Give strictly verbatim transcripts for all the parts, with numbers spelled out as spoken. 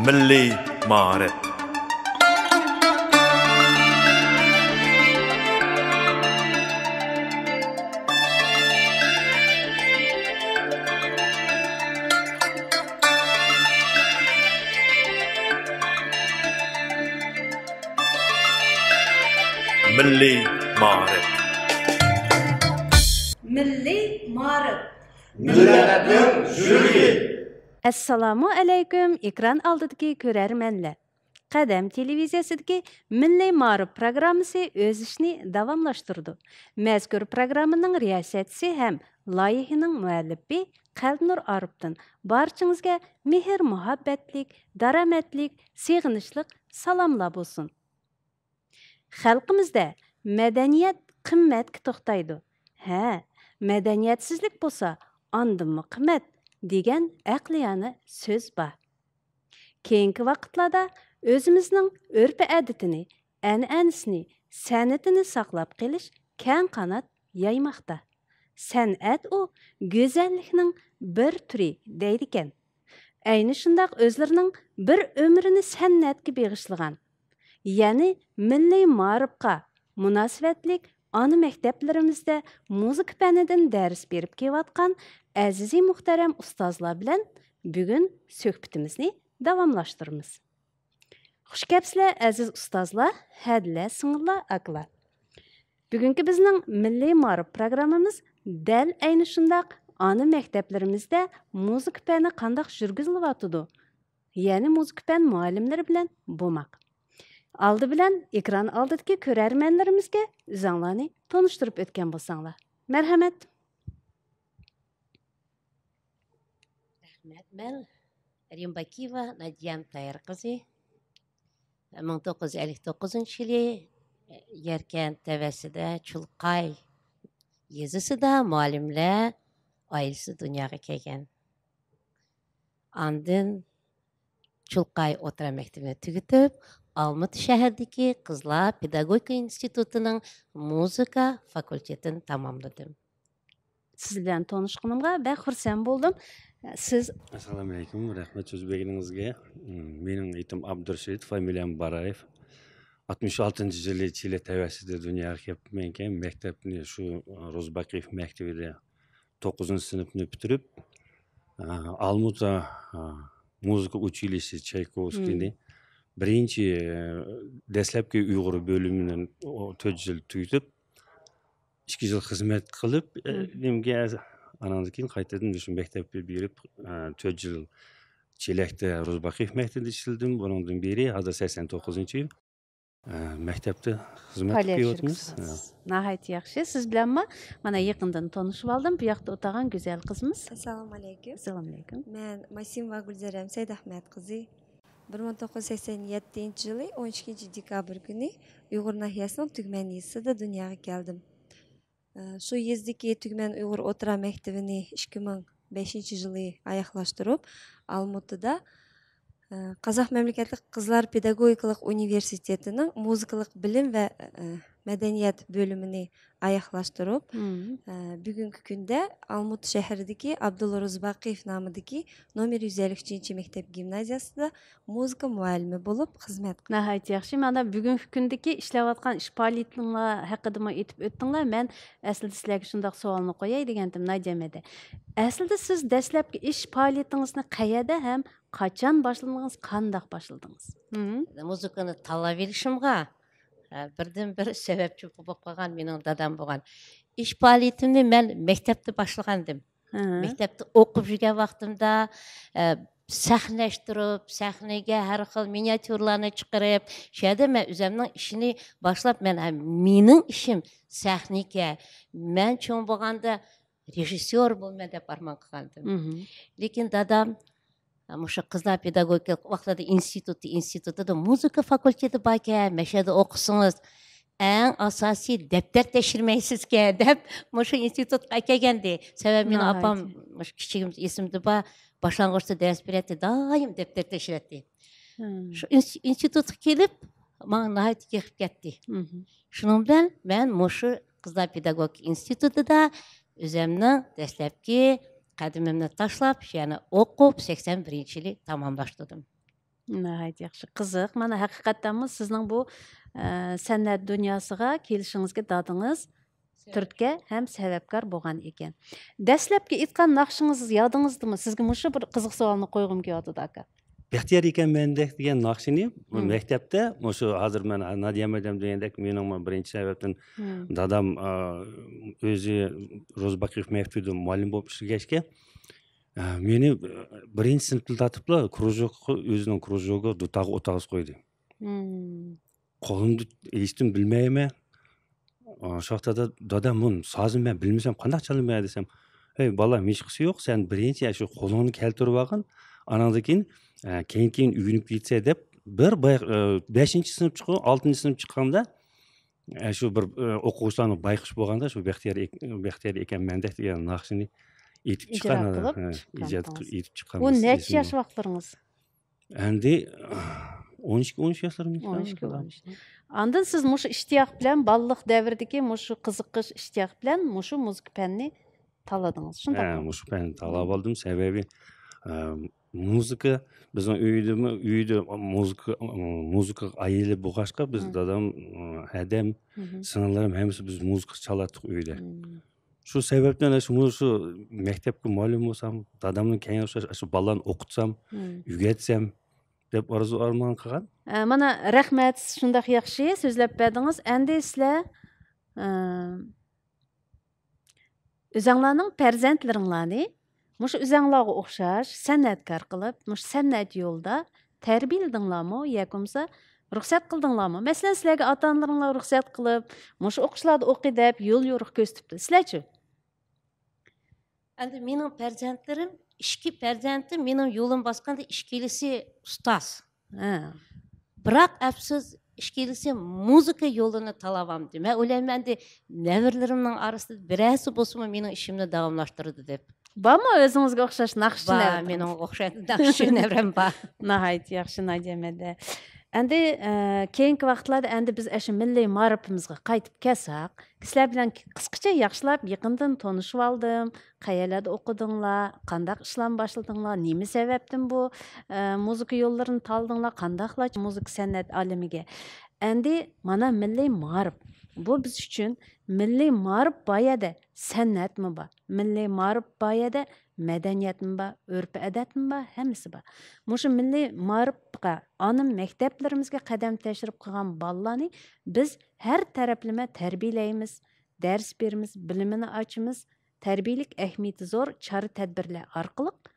مىللىي مائارىپ. مىللىي مائارىپ. مىللىي مائارىپ. مىللەتنىڭ يۈرىكى. ئەسسالامۇ ئەلەيكۇم، ئېكران ئالدىدىكى كۆرەرمەنلەر. قەدەم تېلېۋىزىيەسىدىكى مىللىي مائارىپ پروگراممىسى ئۆز ئىشىنى داۋاملاشتۇرىدۇ. مەزكۇر پروگراممىنىڭ رىياسەتچىسى ھەم لايىھىنىڭ مۇئەللىپى قەلبىنۇر ئارىپتىن بارچىڭىزگە مېھىر-مۇھەببەتلىك، دارامەتلىك، سېغىنىشلىق سالاملار بولسۇن. خەلقىمىزدە مەدەنىيەت قىممەتكە توختايدۇ. ھە، مەدەنىيەتسىزلىك بولسا ئاندىنمۇ قىممەت، دېگەن ئەقلىيانە سۆز بار. كېيىنكى ۋاقىتلاردا ئۆزىمىزنىڭ ئۆرپ-ئادىتىنى، ئەنئەنىسىنى، سەنئىتىنى ساقلاپ قېلىش كەڭ قانات يايماقتا. سەنئەت ئۇ گۈزەللىكنىڭ بىر تۈرى دەيدىكەن. ئەينى شۇنداق ئۆزلىرىنىڭ بىر ئۆمرىنى سەنئەتكە بېغىشلىغان، يەنى مىللىي مائارىپقا مۇناسىۋەتلىك ئانا مەكتەپلىرىمىزدە مۇزىكا پەنىدىن دەرس بېرىپ كېلىۋاتقان ئەزىزى مۇھتەرەم ئۇستازلار بىلەن بۈگۈن سۆھبىتىمىزنى داۋاملاشتۇرىمىز. خۇش كەپسىلەر ئەزىز ئۇستازلار، ھەدىلەر، سىڭىللار، ئاكىلار. بۈگۈنكى بىزنىڭ مىللىي مائارىپ پروگراممىمىز دەل ئەينى شۇنداق ئانا مەكتەپلىرىمىزدە مۇزىكا پەنى قانداق يۈرگۈزۈلۈۋاتىدۇ؟ يەنى مۇزىكا پەن مۇئەللىملىرى بىلەن بوماق. ئالدى بىلەن ئېكران ئالدىدىكى كۆرەرمەنلىرىمىزگە ئۆزۈڭلارنى تونۇشتۇرۇپ ئۆتكەن بولساڭلار. مەرھەمەت. رەھمەت. مەن رىمباكىيېۋا نادىيەم تايار قىزى. مىڭ توققۇز يۈز ئەللىك توققۇزىنچى يىلى يەركەنت تەۋەسىدە چۇلقاي يېزىسىدا مۇئەللىملەر ئائىلىسىدە دۇنياغا كەلگەن. ئاندىن چۇلقاي ئوتتۇرا مەكتىپىنى تۈگىتىپ، ئالمۇتا شەھىرىدىكى قىزلار پېداگوگىكا ئىنستىتۇتىنىڭ مۇزىكا فاكۇلتېتىنى تاماملىدىم. سىز بىلەن تونۇشقىنىمغا بەك خۇرسەن بولدۇم. سىز ئەسسالامۇئەلەيكۇم، رەھمەت سۆز بەرگىنىڭىزگە. مېنىڭ ئېتىم ئابدۇرېشىت، فامىلىيەم بارايېف. ئاتمىش ئالتىنچى يىلى چىلى تەۋەسىدە دۇنياغا كەپمەنكەن، مەكتەپنى شۇ روزباقىيېف مەكتىۋىدە توققۇزىنچى سىنىپنى پۈتتۈرۈپ، ئالمۇتا مۇزىكا ئۇچىلىشى چايكوۋسكىينى بىرىنچى، دەسلەپكى ئۇيغۇر بۆلۈمىنى تۆت يىل تۈگىتىپ، ئىككى يىل خىزمەت قىلىپ، نېمىگە، ئاناندىن كېيىن قايتىدىن مۇشۇ مەكتەپكە بېرىپ، تۆت يىل چېلەكتە روزباقىيېف مەكتىۋىدە ئىشلىدىم. بۇنىڭدىن بېرى ھازىر سەكسەن توققۇزىنچى يىل، مەكتەپتە خىزمەت قىلىپ كېلىۋاتىمىز. ناھايىتى ياخشى. سىز بىلەنمۇ مانا يېقىندىن تونۇشۇپ ئالدىم. بۇ ياقتا ئولتۇرغان گۈزەل قىزىمىز. ئەسسالامۇئەلەيكۇم. ئەسسالامۇئەلەيكۇم. مەن ماسىموۋا گۈلزەرەم سەيدئەخمەت قىزى. بىر مىڭ توققۇز يۈز سەكسەن يەتتىنچى يىلى ئون ئىككىنچى دېكابىر كۈنى ئۇيغۇر ناھىيەسىنىڭ تۈگمەن يېزىسىدا دۇنياغا كەلدىم. ئە، شۇ يېزىدىكى تۈگمەن ئۇيغۇر ئوتتۇرا مەكتىۋىنى ئىككى مىڭ بەشىنچى يىلى ئاياغلاشتۇرۇپ، ئالمۇتىدا، ئە، قازاق مەملىكەتلىك قىزلار پېداگوگىكىلىق ئۇنىۋېرسىتېتىنىڭ مۇزىكىلىق بىلىم ۋە، ئە، مەدەنىيەت بۆلۈمىنى ئاياغلاشتۇرۇپ، ئە، بۈگۈنكى كۈندە ئالمۇتا شەھىرىدىكى ئابدۇللا روزىباقىيېف نامىدىكى نومېر يۈز ئەللىك ئۈچىنچى مەكتەپ گىمنازىيەسىدە مۇزىكا مۇئەللىمى بولۇپ خىزمەت قىلىمەن. ناھايىتى ياخشى. مانا بۈگۈنكى كۈندىكى ئىشلەۋاتقان ئىش پائالىيىتىڭلار ھەققىدىمۇ ئېيتىپ ئۆتتۈڭلار. مەن ئەسلىدە سىلەرگە شۇنداق سوئالنى قوياي دېگەنتىم، نادىيەم ھەدە. ئەسلىدە سىز دەسلەپكى ئىش پائالىيىتىڭىزنى قەيەردە ھەم قاچان باشلىدىڭىز، قانداق باشلىدىڭىز؟ مۇزىكىنى تاللاۋېلىشىمغا، ئە، بىردىنبىر سەۋەبچى بولۇپ قالغان مېنىڭ دادام بولغان. ئىش پائالىيىتىمنى مەن مەكتەپتە باشلىغانىدىم. مەكتەپتە ئوقۇپ يۈرگەن ۋاقتىمدا، ئە، سەھنىلەشتۈرۈپ، سەھنىگە ھەر خىل مىنىاتيۇرىلارنى چىقىرىپ، شۇ يەردە مەن ئۆزۈمنىڭ ئىشىنى باشلاپ، مەن، ھە، مېنىڭ ئىشىم سەھنىگە، مەن چوڭ بولغاندا رېژىسسيور بولىمەن دەپ ئارمان قىلغانىدىم. لېكىن دادام، مۇشۇ قىزلار پېداگوگىكىلىق ۋاقتىدا ئىنستىتۇتى، ئىنستىتۇتىدا مۇزىكا فاكۇلتېتى باركەن، مەشەدە ئوقۇسىڭىز، ئەڭ ئاساسىي دەپتەر تەكشۈرمەيسىزكەن دەپ، مۇشۇ ئىنستىتۇتقا ئەكەلگەندى. سەۋەبى مېنىڭ ئاپام، مۇشۇ كىچىكىمىز ئېسىمدە بار، باشلانغۇچتا دەرس بېرەتتى، دائىم دەپتەر تەكشۈرەتتى. شۇ ئىنس-، ئىنستىتۇتقا كېلىپ، ماڭا ناھايىتى يېقىپ كەتتى. شۇنىڭ بىلەن مەن مۇشۇ قىزلار پېداگوگىكا ئىنستىتۇتىدا ئۆزۈمنىڭ دەسلەپكى قەدىمىمنى تاشلاپ، يەنە ئوقۇپ، سەكسەن بىرىنچى يىلى تاماملاشتۇردۇم. ناھايىتى ياخشى. قىزىق. مانا، ھەقىقەتەنمۇ سىزنىڭ بۇ، ئە، سەنئەت دۇنياسىغا كېلىشىڭىزگە دادىڭىز تۈرتكە ھەم سەۋەبكار بولغان ئىكەن. دەسلەپكى ئېيتقان ناخشىڭىز يادىڭىزدىمۇ؟ سىزگە مۇشۇ بىر قىزىق سوئالنى قويغۇم كېلىۋاتىدۇ، ئاكا. بەختىيار ئېكەم مەندەك دېگەن ناخشىنى بۇ مەكتەپتە، مۇشۇ ھازىر مەن نادىيە مەدەم دېگەندەك، مېنىڭمۇ بىرىنچى سەۋەبتىن دادام، ئا، ئۆزى روزى باقىيېف مەكتىۋىدە مۇئەللىم بولۇپ ئىشلىگەچكە، ئا، مېنى بىرىنچى سىنىپتا تارتىپلا كروژوكقا، ئۆزىنىڭ كروژوكىغا دۇتاغا ئولتۇرغۇزۇپ قويدى. قولۇمدا ھېچنېمە بىلمەيمەن. ئا، شۇ ۋاقىتتا دادام، بۇ سازنى مەن بىلمىسەم قانداق چالىمەن دېسەم، ھەي بالام، ھېچقىسى يوق، سەن بىرىنچى شۇ قولۇڭنى كەلتۈرۈپ ئالغىن، ئاناندىن كېيىن، ئە، كېيىن كېيىن ئۆگىنىپ كېتىسەن دەپ، بىر بايا-، ئە، بەشىنچى سىنىپ چىققان، ئالتىنچى سىنىپ چىققاندا، ئە، شۇ بىر، ئە، ئوقۇغۇچىلارنىڭ بايقىشى بولغاندا، شۇ بەختىيار ئېك-، بەختىيار ئېكەم مەندەك دېگەن ناخشىنى ئېيتىپ ئىجرا چىققان، قىلىپ ھە، ئىجاد چىقاردىڭىز. ئېيتىپ چىققان بۇ بىز نەچچە ياش ۋاقىتلىرىڭىز؟ ئەمدى ئون ئىككى، ئون ئۈچ ياشلىرىمدا. ئون ئىككى، ئون ئۈچ. ئاندىن سىز مۇشۇ ئىشتىياق بىلەن، بالىلىق دەۋرىدىكى مۇشۇ قىزىقىش، ئىشتىياق بىلەن مۇشۇ مۇزىكا پەننى تاللىدىڭىز، شۇنداقمۇ؟ ھە، مۇشۇ پەننى تاللاپ ئالدىم. سەۋەبى، ئە، مۇزىكا بىزنىڭ ئۆيدىمۇ، ئۆيدە مۇزىكا، مۇزىكىغا ئايلىنىپ بولغاچقا، بىز دادام، ھەدەم، سىڭىللىرىم ھەممىسى بىز مۇزىكا چالاتتۇق ئۆيدە. شۇ سەۋەبتىن ئاشۇ، شۇ مەكتەپكە مۇئەللىم بولسام، دادامنىڭ كەينىگە ئوخشاش ئاشۇ بالىلارنى ئوقۇتسام، ئۆگەتسەم دەپ ئارزۇ ئارمان قىلغان. ئە، مانا، رەھمەت، شۇنداق ياخشى سۆزلەپ بەردىڭىز. ئەمدى سىلەر، ئە، ئۆزەڭلارنىڭ پەرزەنتلىرىڭلارنى مۇشۇ ئۆزەڭلارغا ئوخشاش سەنئەتكار قىلىپ، مۇشۇ سەنئەت يولىدا تەربىيەلىدىڭلارمۇ ياكى بولمىسا رۇخسەت قىلدىڭلارمۇ؟ مەسىلەن، سىلەرگە ئاتا-ئانىلىرىڭلار رۇخسەت قىلىپ، مۇشۇ ئوقۇشلاردا ئوقۇي دەپ يول يورۇق كۆرسىتىپتۇ. سىلەرچۇ؟ ئەمدى مېنىڭ پەرزەنتلىرىم، ئىككى پەرزەنتىم مېنىڭ يولۇم باسقاندا ئىككىلىسى ئۇستاز. ھە. بىراق ئەپسۇس، ئىككىلىسى مۇزىكا يولىنى تاللىۋالدى. مەن ئويلايمەن، ئەمدى نەۋرىلىرىمنىڭ ئارىسىدا بىرەرسى بولسىمۇ مېنىڭ ئىشىمنى داۋاملاشتۇرىدۇ دەپ. بارمۇ ئۆزىڭىزگە ئوخشاش ناخشىچى نەۋرىڭىز؟ بار، مېنىڭ ئوخشاش ناخشىچى نەۋرەم بار. ناھايىتى ياخشى، نادىيە مەدە. ئەمدى، ئە، كېيىنكى ۋاقىتلاردا ئەمدى بىز ئاشۇ مىللىي مائارىپىمىزغا قايتىپ كەلسەك، سىلەر بىلەن قىسقىچە ياخشىلاپ يېقىندىن تونۇشۇۋالدىم. قەيەرلەردە ئوقۇدۇڭلار؟ قانداق ئىشلارنى باشلىدىڭلار؟ نېمە سەۋەبتىن بۇ، ئە، مۇزىكا يوللىرىنى تاللىدىڭلار؟ قانداقلارچە مۇزىكا سەنئەت ئالىمىگە؟ ئەمدى مانا مىللىي مائارىپ. بۇ بىز ئۈچۈن مىللىي مائارىپ بار يەردە سەنئەتمۇ بار. مىللىي مائارىپ بار يەردە مەدەنىيەتمۇ بار، ئۆرپ-ئادەتمۇ بار، ھەممىسى بار. مۇشۇ مىللىي مائارىپقا، ئانا مەكتەپلىرىمىزگە قەدەم تەشرىپ قىلغان بالىلارنى بىز ھەر تەرەپلىمە تەربىيەلەيمىز، دەرس بېرىمىز، بىلىمىنى ئاچىمىز، تەربىيەلىك ئەھمىيىتى زور چارە-تەدبىرلەر ئارقىلىق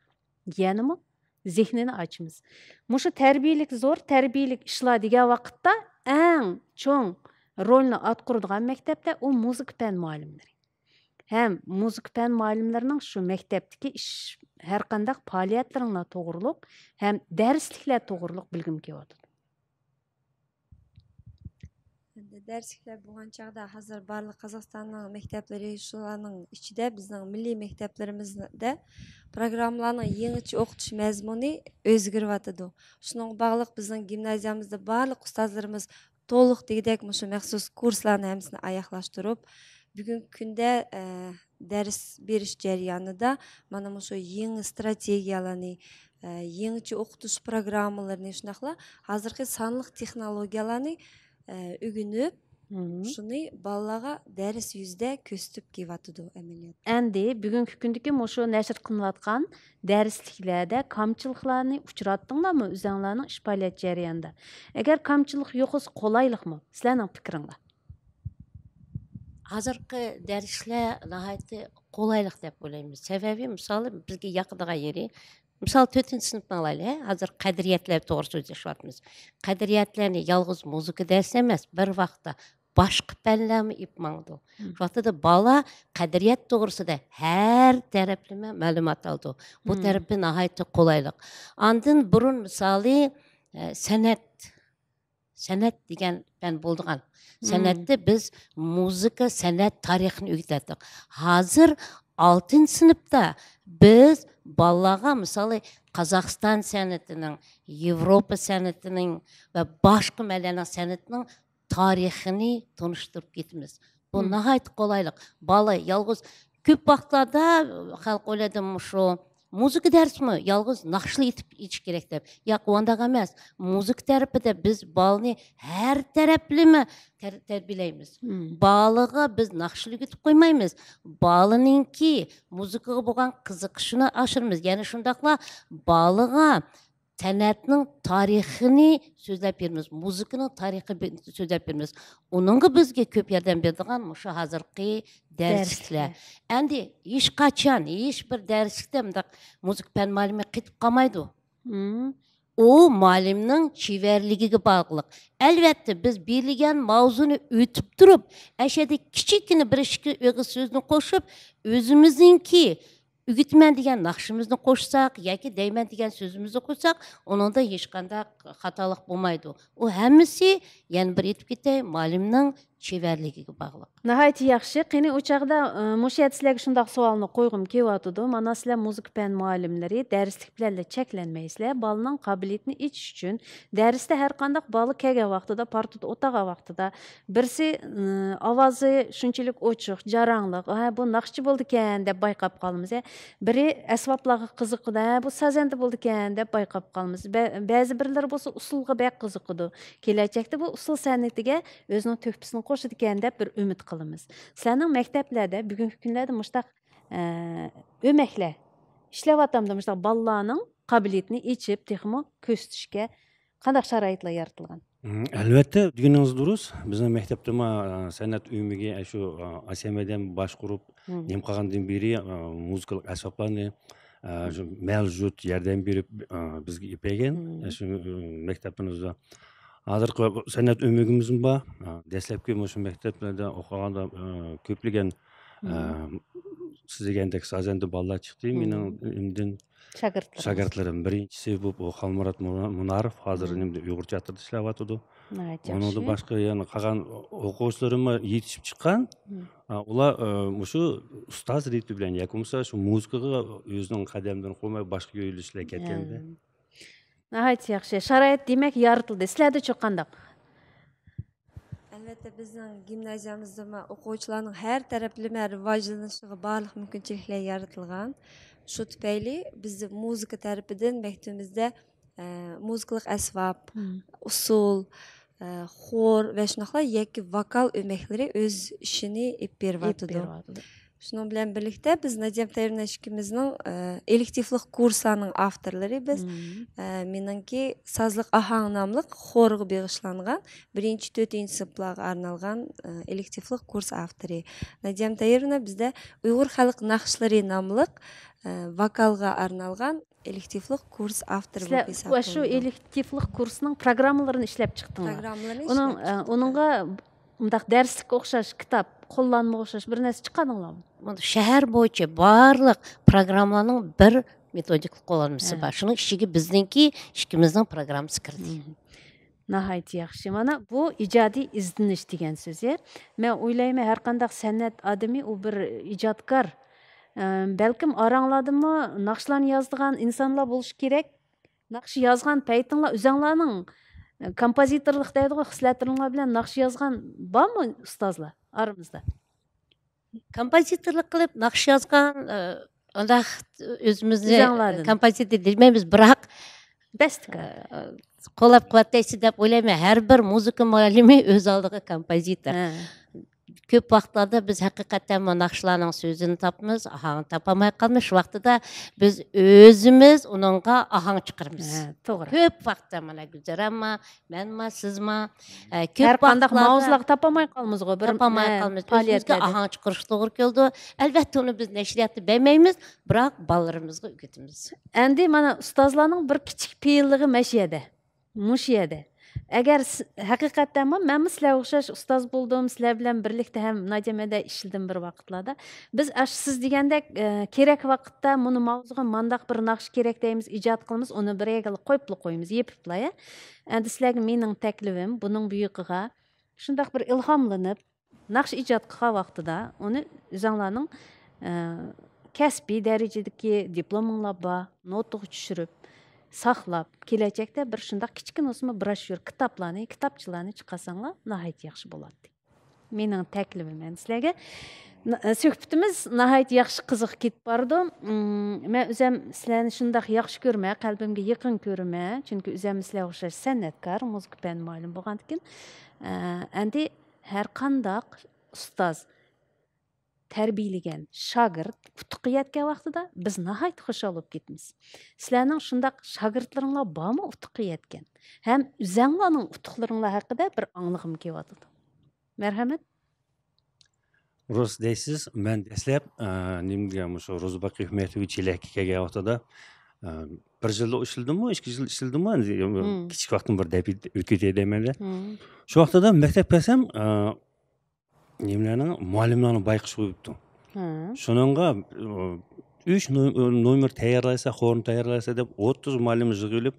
يەنىمۇ زېھنىنى ئاچىمىز. مۇشۇ تەربىيەلىك زور تەربىيەلىك ئىشلار دېگەن ۋاقىتتا ئەڭ چوڭ رولنى ئاتقۇرىدىغان مەكتەپتە ئۇ مۇزىكا پەن مۇئەللىملىرى. ھەم مۇزىكا پەن مۇئەللىملىرىنىڭ شۇ مەكتەپتىكى ئىش، ھەر قانداق پائالىيەتلىرىڭلار توغرۇلۇق ھەم دەرسلىكلەر توغرۇلۇق بىلگۈم كېلىۋاتىدۇ. ئەمدى دەرسلىكلەر بولغان چاغدا ھازىر بارلىق قازاقىستاننىڭ مەكتەپلىرى، شۇلارنىڭ ئىچىدە بىزنىڭ مىللىي مەكتەپلىرىمىزدە پروگراممىلارنىڭ يېڭىچە ئوقۇتۇش مەزمۇنى ئۆزگىرىۋاتىدۇ. شۇنىڭغا باغلىق بىزنىڭ گىمنازىيەمىزدە بارلىق ئۇستازلىرىمىز تولۇق دېگۈدەك مۇشۇ مەخسۇس كۇرسلارنى ھەممىسىنى ئاياغلاشتۇرۇپ، بۈگۈنكى كۈندە، ئە، دەرس بېرىش جەريانىدا مانا مۇشۇ يېڭى ئىستراتېگىيەلەرنى، ئە، يېڭىچە ئوقۇتۇش پروگراممىلىرىنى، شۇنداقلا ھازىرقى سانلىق تېخنولوگىيەلەرنى، ئە، ئۆگىنىپ، شۇنى بالىلارغا دەرس يۈزىدە كۆرسىتىپ كېلىۋاتىدۇ ئەمەلىيەتتە. ئەمدى بۈگۈنكى كۈندىكى مۇشۇ نەشر قىلىنىۋاتقان دەرسلىكلەردە كامچىلىقلارنى ئۇچراتتىڭلارمۇ ئۆزەڭلارنىڭ ئىش پائالىيەت جەريانىدا؟ ئەگەر كامچىلىق يوق بولسا، قولايلىقمۇ؟ سىلەرنىڭ پىكرىڭلار. ھازىرقى دەرسلىك ناھايىتى قولايلىق دەپ ئويلايمىز. سەۋەبى، مىسالى، بىزگە ياقىدىغان يېرى، مىسال، تۆتىنچى سىنىپنى ئالايلى، ھە؟ ھازىر قەدرىيەتلەر توغرىسىدا سۆزلىشىۋاتىمىز. قەدرىيەتلەرنى يالغۇز مۇزىكا دەرسى ئەمەس، بىر ۋاقىتتا باشقا پەنلەرمۇ ئېلىپ ماڭىدۇ. شۇ ۋاقتىدا بالا قەدرىيەت توغرىسىدا ھەر تەرەپلىمە مەلۇمات ئالىدۇ. بۇ تەرىپى ناھايىتى قولايلىق. ئاندىن بۇرۇن، مىسالى، ئە، سەنئەت سەنئەت دېگەن پەن بولىدىغان. سەنئەتتە بىز مۇزىكا، سەنئەت تارىخىنى ئۆگىتەتتۇق. ھازىر ئالتىنچى سىنىپتا بىز بالىلارغا، مىسالى، قازاقىستان سەنئىتىنىڭ، ياۋروپا سەنئىتىنىڭ ۋە باشقا مەللەرنىڭ سەنئىتىنىڭ تارىخىنى تونۇشتۇرۇپ كېتىمىز. بۇ ناھايىتى قولايلىق. بالا يالغۇز، كۆپ ۋاقىتلاردا خەلق ئويلايدۇ، مۇشۇ مۇزىكا دەرسىمۇ يالغۇز ناخشىلا ئېيتىپ ئېيتىش كېرەك دەپ. ياق، ئۇنداق ئەمەس. مۇزىكا تەرىپىدە بىز بالىنى ھەر تەرەپلىمە تەر-، تەربىيەلەيمىز. بالىغا بىز ناخشىلا ئۆگىتىپ قويمايمىز. بالىنىڭكى مۇزىكىغا بولغان قىزىقىشىنى ئاشۇرىمىز. يەنە شۇنداقلا بالىغا سەنئەتنىڭ تارىخىنى سۆزلەپ بېرىمىز، مۇزىكىنىڭ تارىخى بى-، سۆزلەپ بېرىمىز. ئۇنىڭغا بىزگە كۆپ ياردەم بېرىدىغان مۇشۇ ھازىرقى دەرسلىكلەر. دەرسلىكلەر. ئەمدى ھېچقاچان، ھېچ بىر دەرسلىكتە مۇنداق مۇزىكا پەن مۇئەللىمى قېتىپ قالمايدۇ. ئۇ مۇئەللىمنىڭ چېۋەرلىكىگە باغلىق. ئەلۋەتتە، بىز بېرىلگەن ماۋزۇنى ئۆتۈپ تۇرۇپ، ئەشەدە كىچىككىنە بىر ئىككى ئېغىز سۆزنى قوشۇپ، ئۆزىمىزنىڭكى ئۆگىتىمەن دېگەن ناخشىمىزنى قوشساق ياكى دەيمەن دېگەن سۆزىمىزنى قوشساق، ئۇنىڭدا ھېچقانداق خاتالىق بولمايدۇ. ئۇ ھەممىسى، يەنە بىر ئېيتىپ كېتەي، مۇئەللىمنىڭ چېۋەرلىكىگە باغلىق. ناھايىتى ياخشى. قېنى، ئۇ چاغدا، ئە، مۇشۇ يەردە سىلەرگە شۇنداق سوئالنى قويغۇم كېلىۋاتىدۇ. مانا، سىلەر مۇزىكا پەن مۇئەللىملىرى دەرسلىك بىلەنلا چەكلەنمەيسىلەر. بالىنىڭ قابىلىيىتىنى ئېچىش ئۈچۈن دەرستە ھەر قانداق بالا كەلگەن ۋاقتىدا، پارتىدا ئولتۇرغان ۋاقتىدا، بىرسى، ئىم، ئاۋازى شۇنچىلىك ئوچۇق، جاراڭلىق، ھە، بۇ ناخشىچى بولىدىكەن دەپ بايقاپ قالىمىز، ھە. بىرى ئەسۋابلارغا قىزىقىدۇ، ھە، بۇ سازەندە بولىدىكەن دەپ بايقاپ قالىمىز. بە-، بەزى بىرلىرى بولسا ئۇسسۇلغا بەك قىزىقىدۇ. كېلەچەكتە بۇ ئۇسسۇل سەنئىتىگە ئۆزىنىڭ تۆھپىسىنى قوشىدىكەن دەپ بىر ئۈمىد قىلىمىز. سىلەرنىڭ مەكتەپلەردە بۈگۈنكى كۈنلەردە مۇشتاق، ئە، ئۆمەكلەر ئىشلەۋاتامدۇ؟ مۇشتاق بالىلارنىڭ قابىلىيىتىنى ئېچىپ، تېخىمۇ كۆرسىتىشكە قانداق شارائىتلار يارىتىلغان؟ مم، ئەلۋەتتە، دېگىنىڭىز دۇرۇس. بىزنىڭ مەكتەپتىمۇ، ئە، سەنئەت ئۆمىكى، ئە، شۇ، ئە، ئاسىيا مەدەنىيەت باشقۇرۇپ، نېمە قىلغاندىن بېرى، ئە، مۇزىكىلىق ئەسۋابلارنى، ئە، شۇ مەۋجۇت ياردەم بېرىپ، ئە، بىزگە ئېلىپ كەلگەن. ئە، شۇ، ئە، مەكتەپىمىزدە ھازىرقى سەنئەت ئۆمىكىمىزمۇ بار. ئە، دەسلەپكى مۇشۇ مەكتەپلەردە ئوقۇغاندا، ئە، كۆپلىگەن، ئە، سىز دېگەندەك سازەندە بالىلار چىقتى. مېنىڭ ئىلىمدىن شاگىرتلىرىڭىز. شاگىرتلىرىم، بىرىنچىسى بۇ، بۇ خالمۇرات مۇنا-، مۇنارىف، ھازىر ئىلىمدە ئۇيغۇر تىياتىرىدا ئىشلەۋاتىدۇ. ناھايىتى ياخشى. ئۇنىڭدىن باشقا يەنە قالغان ئوقۇغۇچىلىرىممۇ يېتىشىپ چىققان. ئا، ئۇلار، ئە، مۇشۇ ئۇستاز رېتى بىلەن ياكى بولمىسا شۇ مۇزىكىغا ئۆزىنىڭ قەدەملىرىنى قويماي باشقا يۆنىلىشلەرگە كەتكەندە. ناھايىتى ياخشى. شارائىت، دېمەك، يارىتىلدى. سىلەردىچۇ قانداق؟ ئەلۋەتتە، بىزنىڭ گىمنازىيەمىزدىمۇ ئوقۇغۇچىلارنىڭ ھەر تەرەپلىمە راۋاجلىنىشىغا بارلىق مۇمكىنچىلىكلەر يارىتىلغان. شۇ تۈپەيلى بىز مۇزىكا تەرىپىدىن مەكتىۋىمىزدە، ئە، مۇزىكىلىق ئەسۋاب، ئۇسسۇل، ئە، خور ۋە شۇنداقلا يەككە ۋوكال ئۆمەكلىرى ئۆز ئىشىنى ئېلىپ بېرىۋاتىدۇ. شۇنىڭ بىلەن بىرلىكتە، بىز نادىيە مۇتەييىبنا ئىككىمىزنىڭ، ئە، ئېلېكتىپلىق كۇرسلارنىڭ ئاپتورلىرى بىز. ئە، مېنىڭكى سازلىق ئاھاڭ ناملىق خورغا بېغىشلانغان بىرىنچى، تۆتىنچى سىنىپلارغا ئارنالغان، ئە، ئېلېكتىپلىق كۇرس ئاپتورى. نادىيە مۇتەييىبنا بىزدە ئۇيغۇر خەلق ناخشىلىرى ناملىق، ئە، ۋوكالغا ئارنالغان ئېلېكتىپلىق كۇرس ئاپتورى بولۇپ ھېسابلىنىدۇ. سىلەر شۇ ئېلېكتىپلىق كۇرسنىڭ پروگراممىلىرىنى ئىشلەپ چىقتىڭلار. پروگراممىلىرىنى ئۇنىڭ، ئىشلەپ ئە، چىقتۇق. ئۇنىڭغا مۇنداق دەرسلىككە ئوخشاش كىتاب، قوللانمىغا ئوخشاش بىر نەرسە چىقاردىڭلارمۇ؟ بۇ شەھەر بويىچە بارلىق پروگراممىلارنىڭ بىر مېتودىكىلىق قوللانمىسى بار. شۇنىڭ ئىچىگە بىزنىڭكى ئىككىمىزنىڭ پروگراممىسى كىردى. ناھايىتى ياخشى. مانا بۇ ئىجادىي ئىزدىنىش دېگەن سۆز، يە. مەن ئويلايمەن، ھەر قانداق سەنئەت ئادىمى ئۇ بىر ئىجادكار. ئە، بەلكىم ئاراڭلاردىمۇ ناخشىلارنى يازىدىغان ئىنسانلار بولۇشى كېرەك. ناخشا يازغان پەيتىڭلار، ئۆزەڭلارنىڭ، ئە، كومپوزىتورلۇق دەيدىغۇ خىسلەتلىرىڭلار بىلەن ناخشا يازغان بارمۇ ئۇستازلار ئارىمىزدا؟ كومپوزىتورلۇق قىلىپ ناخشا يازغان، ئە، ئۇنداق ئۆزىمىزنى ئۆزەڭلاردىن. كومپوزىتور دېمەيمىز، بىراق، بەستىكار. ئە، قوللاپ قۇۋۋەتلەيسىز دەپ ئويلايمەن. ھەر بىر مۇزىكا مۇئەللىمى ئۆز ئالدىغا كومپوزىتور. كۆپ ۋاقىتلاردا بىز ھەقىقەتەنمۇ ناخشىلارنىڭ سۆزىنى تاپىمىز، ئاھاڭىنى تاپالماي قالىمىز. شۇ ۋاقتىدا بىز ئۆزىمىز ئۇنىڭغا ئاھاڭ چىقىرىمىز. ھە، توغرا. كۆپ ۋاقىتتا مانا گۈلزارەمما، مەنما، سىزما، ئە، كۆپ ھەر قانداق ۋاقىتلاردا ماۋزۇلارغا تاپالماي قالىمىزغۇ، بىر، تاپالماي ئە، قالىمىز. پائالىيەتلەردە. ئۆزىمىزگە ئاھاڭ چىقىرىشقا توغرا كېلىدۇ. ئەلۋەتتە، ئۇنى بىز نەشرىياتتا بەرمەيمىز، بىراق بالىلىرىمىزغا ئۆگىتىمىز. ئەمدى مانا ئۇستازلارنىڭ بىر كىچىك پېئىللىقى مەشۇ يەردە. مۇشۇ يەردە. ئەگەر س-، ھەقىقەتەنمۇ مەنمۇ سىلەرگە ئوخشاش ئۇستاز بولدۇم، سىلەر بىلەن بىرلىكتە ھەم نادىيە مەدە ئىشلىدىم بىر ۋاقىتلاردا. بىز ئاشۇ سىز دېگەندەك، ئە، كېرەك ۋاقىتتا مۇنۇ ماۋزۇغا مانداق بىر ناخشا كېرەك دەيمىز، ئىجاد قىلىمىز، ئۇنى بىر يەرگە قويۇپلا قويىمىز، يېپىپلا، يە. ئەمدى سىلەرگە مېنىڭ تەكلىپىم، بۇنىڭ بۇيىقىغا شۇنداق بىر ئىلھاملىنىپ، ناخشا ئىجاد قىلغان ۋاقتىدا ئۇنى ئۆزۈڭلارنىڭ، ئە، كەسپىي دەرىجىدىكى دىپلومۇڭلار بار، نوتىغا چۈشۈرۈپ، ساقلاپ، كېلەچەكتە بىر شۇنداق كىچىككىنە بولسىمۇ بروشيۇر، كىتابلارنى، كىتابچىلارنى چىقارساڭلار ناھايىتى ياخشى بولاتتى. مېنىڭ تەكلىپىم ئەمدى سىلەرگە. سۆھبىتىمىز ناھايىتى ياخشى، قىزىق كېتىپ بارىدۇ. مم، مەن ئۆزۈم سىلەرنى شۇنداق ياخشى كۆرىمەن، قەلبىمگە يېقىن كۆرىمەن. چۈنكى ئۆزۈم سىلەرگە ئوخشاش سەنئەتكار، مۇزىكا پەن مۇئەللىمى بولغاندىكىن، ئە، ئەندى ھەر قانداق ئۇستاز تەربىيەلىگەن شاگىرت ئۇتۇققا يەتكەن ۋاقتىدا بىز ناھايىتى خۇشال بولۇپ كېتىمىز. سىلەرنىڭ شۇنداق شاگىرتلىرىڭلار بارمۇ ئۇتۇققا يەتكەن؟ ھەم ئۆزەڭلارنىڭ ئۇتۇقلىرىڭلار ھەققىدە بىر ئاڭلىغۇم كېلىۋاتىدۇ. مەرھەمەت. روز دەيسىز، مەن دەسلەپ، ئە، نېمە دېگەن، مۇشۇ روزى باقىيېف مەكتىپى چېلەككە كەلگەن ۋاقتىدا، ئە، بىر يىلدا ئىشلىدىممۇ، ئىككى يىل ئىشلىدىممۇ، ئەندى، مم. كىچىك ۋاقتىم بىر دەپ ئۆتكۈزەي دەيمەن-دە. مم. شۇ ۋاقتىدا مەكتەپ كەلسەم، ئە، نېمىلەرنىڭ، مۇئەللىملەرنىڭ بايقىشى قويۇپتۇ. ھە. شۇنىڭغا، ئە، ئۈچ نو-، نومېر تەييارلايسەن، خورنى تەييارلايسەن دەپ، ئوتتۇز مۇئەللىم يىغىلىپ،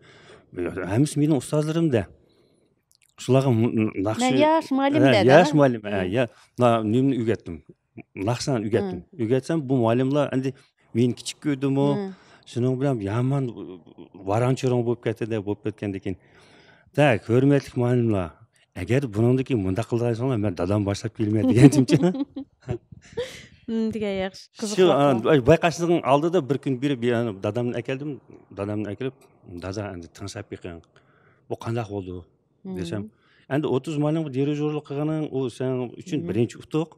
ھەممىسى مېنىڭ ئۇستازلىرىم-دە. شۇلارغا م-، م-، ناخشا، مەن ياش مۇئەللىم ھە، دەدى، ياش ھە؟ مۇئەللىم، ھە، مم. يا، نا-، نېمىنى ئۆگەتتىم؟ ناخشىلارنى ئۆگەتتىم. مم. ئۆگەتسەم، بۇ مۇئەللىملار ئەندى مېنى كىچىك كۆردىمۇ، مم. شۇنىڭ بىلەن يامان ۋاراڭ-چۇرۇڭ بولۇپ كەتتى-دە، بولۇپ كەتكەندىن كېيىن، دەك، ھۆرمەتلىك مۇئەللىملار، ئەگەر بۇنىڭدىن كېيىن مۇنداق قىلىدىغان بولساڭلار، مەن دادامنى باشلاپ كېلىمەن دېگەنچىمچە. مم، دېگەن ياخشى. قىزىق شۇ، ۋاقىت. ئا، بايقاشنىڭ ئالدىدا بىر كۈن بېرىپ، يەنە دادامنى ئەكەلدىم. دادامنى ئەكىرىپ، دادا، ئەندى تىڭشاپ بېقىڭ. بۇ قانداق بولدى؟ دېسەم، ئەندى ئوتتۇز مۇئەللىمگە دىرىژورلۇق قىلغىنىڭ، ئۇ سېنىڭ ئۈچۈن بىرىنچى ئۇتۇق.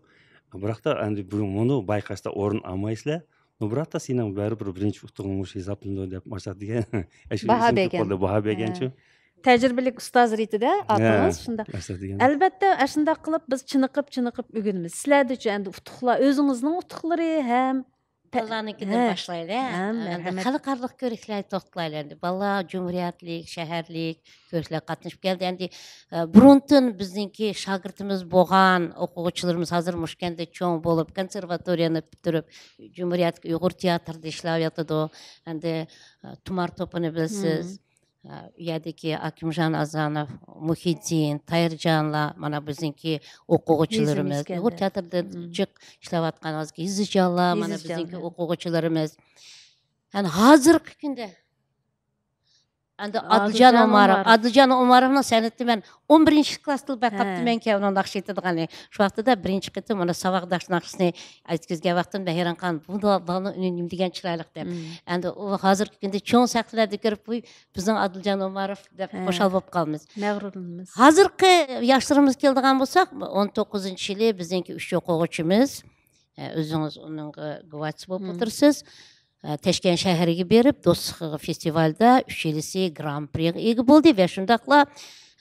بىراقتا ئەندى بۇ، مۇنۇ بايقاشتا ئورۇن ئالمايسىلەر. بۇ بىراقتا سېنىڭ بەرىبىر بىرىنچى ئۇتۇقۇڭ مۇشۇ ھېسابلىنىدۇ دەپ، ماشات دېگەن. ئەشۇ باھا ئېسىمگە بەرگەن. قالدى، باھا بەرگەنچۇ. ھە. تەجرىبىلىك ئۇستاز رېتىدە ئاتىڭىز ھە، شۇنداق. ماشات دېگەن. ئەلۋەتتە، ئاشۇنداق قىلىپ بىز چېنىقىپ، چېنىقىپ ئۆگىنىمىز. سىلەردىچۇ ئەندى ئۇتۇقلار، ئۆزىڭىزنىڭ ئۇتۇقلىرى ھەم تە-، بالىلارنىڭكىدىن ھە. باشلايلى. ھە، ئەمدى مەرھەمەت. خەلقئارىلىق كۆرۈكلەرگە توختىلايلى ئەمدى. بالىلار جۇمھۇرىيەتلىك، شەھەرلىك كۆرۈكلەرگە قاتنىشىپ كەلدى. ئەمدى، ئە، بۇرۇنتىن بىزنىڭكى شاگىرتىمىز بولغان ئوقۇغۇچىلىرىمىز ھازىر مۇشۇ كەنتتە چوڭ بولۇپ، كونسېرۋاتورىيەنى پۈتتۈرۈپ، جۇمھۇرىيەتلىك ئۇيغۇر تىياتىرىدا ئىشلەۋاتىدۇ. ئەمدى، ئە، تۇمار توپىنى بىلىسىز. مم. ئە، ئۇ يەردىكى ئاكىمجان ئازانوف، مۇھىدىن، تايىرجانلار، مانا بىزنىڭكى ئوقۇغۇچىلىرىمىز. يېزىمىزكەن ئۇيغۇر دە. تېئاتىرىدا مم. جىق ئىشلەۋاتقان ھازىرقى يېزىجانلار، مانا يېزىجانلار. بىزنىڭكى ئوقۇغۇچىلىرىمىز. يەنى ھازىرقى كۈندە ئەمدى ئادىلجان ئادىلجان ئوماروف، ئوماروف. ئادىلجان ئوماروفنىڭ سەنئىتىنى مەن ئون بىرىنچى كىلاستا بەك ھە. قاتتىمەنكەن ئۇنىڭ ناخشا ئېيتىدىغىنى. شۇ ۋاقتىدا بىرىنچى قېتىم ئۇنى ساۋاقداش ناخشىسىنى ئېيتقۇزغان ۋاقتىمدا ھەيران قالدىم. بۇ بالىنىڭ ئۈنى نېمە دېگەن چىرايلىق دەپ. مم. ئەمدى ئۇ ھازىرقى كۈندە چوڭ سەھنىلەردە كۆرۈپ، ۋۇي، بىزنىڭ ئادىلجان ئوماروف دەپ ھە. خۇشال بولۇپ قالىمىز. مەغرۇرلىنىمىز. ھازىرقى ياشلىرىمىزغا كېلىدىغان بولساق، ئون توققۇزىنچى يىلى بىزنىڭكى ئۈچ ئوقۇغۇچىمىز، ئە، ئۆزىڭىز ئۇنىڭغا گۇۋاھچىسى بولۇپ مم. ئولتۇرىسىز. ئە، تەشكەنت شەھىرىگە بېرىپ، دوستلۇق فېستىۋالىدا ئۈچىلىسى گران پرىغا ئىگە بولدى ۋە شۇنداقلا،